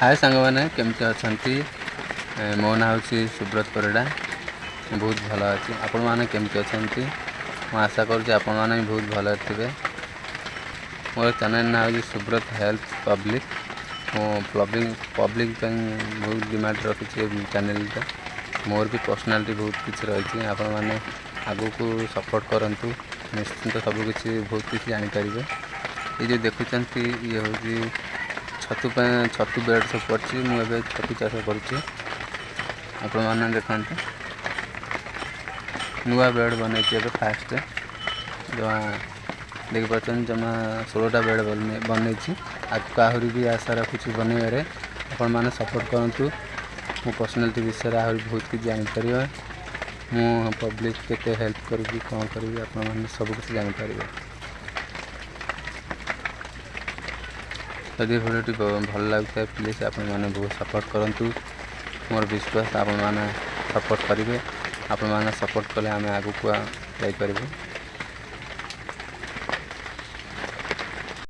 ହାଏ ସାଙ୍ଗମାନେ, କେମିତି ଅଛନ୍ତି? ମୋ ନାଁ ହେଉଛି ସୁବ୍ରତ ପରିଡ଼ା। ମୁଁ ବହୁତ ଭଲ ଅଛି। ଆପଣମାନେ କେମିତି ଅଛନ୍ତି? ମୁଁ ଆଶା କରୁଛି ଆପଣମାନେ ବି ବହୁତ ଭଲରେ ଥିବେ। ମୋର ଚ୍ୟାନେଲ୍ ନାଁ ହେଉଛି ସୁବ୍ରତ ହେଲ୍ପ ପବ୍ଲିକ୍। ମୁଁ ପବ୍ଲିକ୍ ପାଇଁ ବହୁତ ଡିମାଣ୍ଡ ରଖିଛି ଏ ଚ୍ୟାନେଲ୍ଟା। ମୋର ବି ପର୍ସନାଲିଟି ବହୁତ କିଛି ରହିଛି। ଆପଣମାନେ ଆଗକୁ ସପୋର୍ଟ କରନ୍ତୁ, ନିଶ୍ଚିନ୍ତ ସବୁକିଛି ବହୁତ କିଛି ଜାଣିପାରିବେ। ଏ ଯେଉଁ ଦେଖୁଛନ୍ତି, ଇଏ ହେଉଛି ଛତୁ ପାଇଁ ଛତୁ ବେଡ଼ ସବୁ ପଡ଼ିଛି। ମୁଁ ଏବେ ଛତୁ ଚାଷ କରୁଛି। ଆପଣମାନେ ଦେଖନ୍ତୁ, ନୂଆ ବେଡ଼ ବନେଇଛି ଏବେ ଫାଷ୍ଟ। ଜମା ଦେଖିପାରୁଛନ୍ତି, ଜମା 16ଟା ବେଡ଼ ବନେଇଛି। ଆଗକୁ ଆହୁରି ବି ଆଶା ରଖୁଛି ବନେଇବାରେ। ଆପଣମାନେ ସପୋର୍ଟ କରନ୍ତୁ। ମୋ ପର୍ସନାଲିଟି ବିଷୟରେ ଆହୁରି ବହୁତ କିଛି ଜାଣିପାରିବେ। ମୁଁ ପବ୍ଲିକ୍ କେତେ ହେଲ୍ପ କରିବି, କ'ଣ କରିବି, ଆପଣମାନେ ସବୁକିଛି ଜାଣିପାରିବେ। ଯଦି ଭିଡ଼ିଓଟି ଭଲ ଲାଗୁଥାଏ, ପ୍ଲିଜ୍ ଆପଣମାନେ ବହୁତ ସପୋର୍ଟ କରନ୍ତୁ। ମୋର ବିଶ୍ୱାସ, ଆପଣମାନେ ସପୋର୍ଟ କରିବେ। ଆପଣମାନେ ସପୋର୍ଟ କଲେ ଆମେ ଆଗକୁ ଯାଇପାରିବୁ।